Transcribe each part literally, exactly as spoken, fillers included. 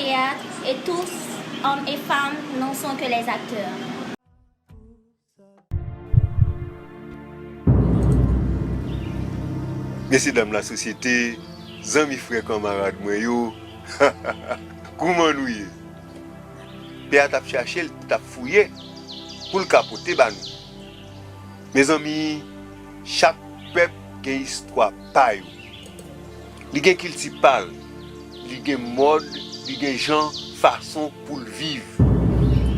théâtre et tous, hommes et femmes, n'en sont que les acteurs. Mesye dam lasosyete, zanmi frè kanmarad mwen yo, kouman nou ye? Pè a t ap chache l, t ap fouye pou l ka pote ba nou. Mezanmi, chak pèp gen istwa pa yo. Li gen kilti pa l, li gen mòd, li gen jan, fason pou l viv.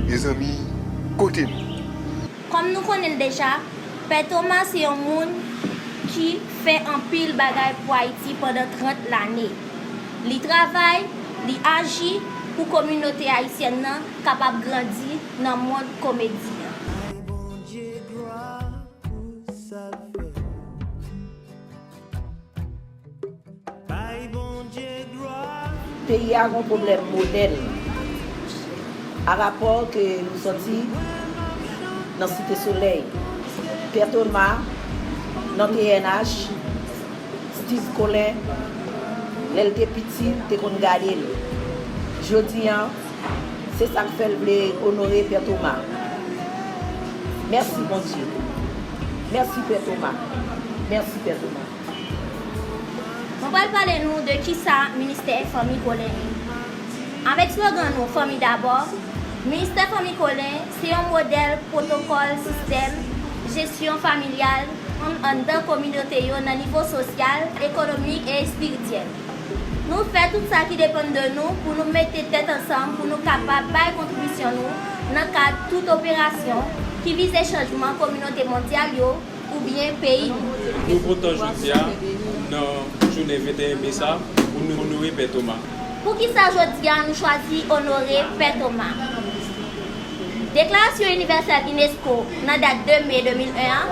Mezanmi, kote nou? Kòm nou konnen l deja, Pè Toma se yon moun ki fè anpil bagay pou Ayiti pandan trant lane. Li travay, li aji pou kominote ayisyèn nan kapab grandi nan mond komedi an. Peyi a gen yon pwoblèm modèl. Arapò ke nou sòti nan Site Solèy, Pè Toma nan T N H, Steve Colin, lè l te piti, te konn gade l. Jodi a, se sa k fè l vle onore Pè Toma. Mèsi Bondye. Mèsi Pè Toma. Mèsi Pè Toma. Mwen pral pale nou de kisa Ministè Fanmi Colin ye. Avèk slogan nou Fanmi Dabò, Ministè Fanmi Colin se yon modèl pwotokòl sistèm jesyon familyal anndan kominote yo nan nivo sosyal, ekonomik e espirityèl. Nou fè tout sa ki depann de nou pou nou mete tèt ansanm pou nou kapab bay kontribisyon nou nan kad tout operasyon ki vize chanjman kominote mondyal yo oubyen peyi nou. Nou kontan jodi a nan jounen venteyen me sa pou nou onore Pè Toma. Poukisa jodi a nou chwazi onore Pè Toma? Deklarasyon inivèsèl unesco nan dat de me de mil en an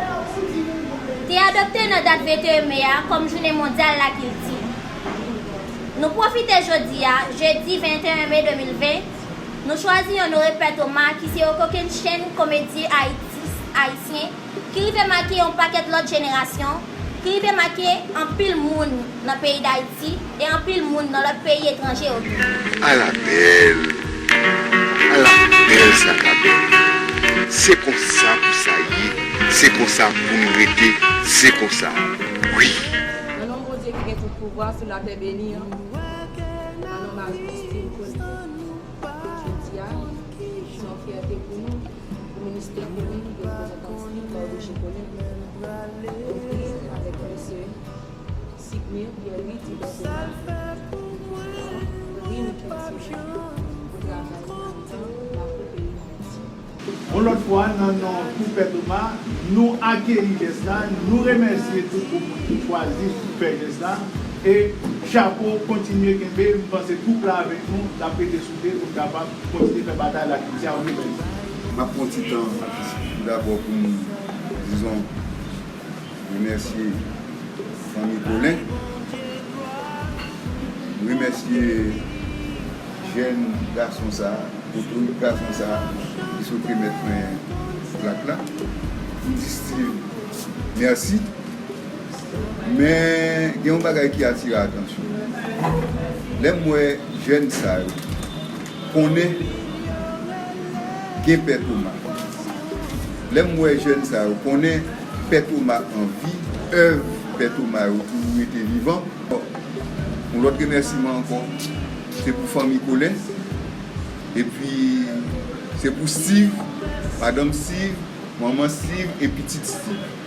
te adopte nan dat venteyen me a kòm Jounen Mondyal Lakilti. Nou pwofite jodi a, jedi venteyen me de mil ven, nou chwazi onore Pè Toma ki se yon kokennchenn komedyen ayiti, ayisyen ki rive make yon pakèt lòt jenerasyon, ki rive make anpil moun nan peyi Dayiti e anpil moun nan lòt peyi etranje yo tou. Ala bèl! Ala bèl sa ka bèl! Se konsa pou sa ye, se konsa pou nou rete, se konsa. Wi! Nan non Bondye ki gen tout pouvwa sou latè beni an, nan non Mari Kristin Kolyen. Jodi a, se yon fyète pou nou, pou Ministè Kolyen ki gen reprezantan Steve Mardochée Colin, konpri avèk mesye Signer Pierre-Louis Tibèto Martin, Rim Kiltiven, pou travay nan mitan lakou peyi Dayiti. Yon lòt fwa, nan non Kou Pè Toma, nou akeyi jès la, nou remèsye tout gwo moun ki chwazi fè jès la, e chapo, kontinye kenbe, m panse twoup la avèk nou, l ap rete soude pou n kapab kontinye fè batay lakilti a, wi bèl. M ap pran ti tan tou dabò pou m, dizon, remèsye fanmi Colin, remèsye jèn gason sa a, otorit gason sa a ki sot remèt mwen plak la. M di Steve mèsi. Men gen yon bagay ki atire atansyon mwen. Lè m wè jèn sa yo konnen gen Pè Toma, lè m wè jèn sa yo konnen Pè Toma an vi, èv Pè Toma yo toujou rete vivan. Yon lòt remèsiman ankò, se pou fanmi Colin, epi se pou Steve, madanm Steve, manman Steve e pitit Steve.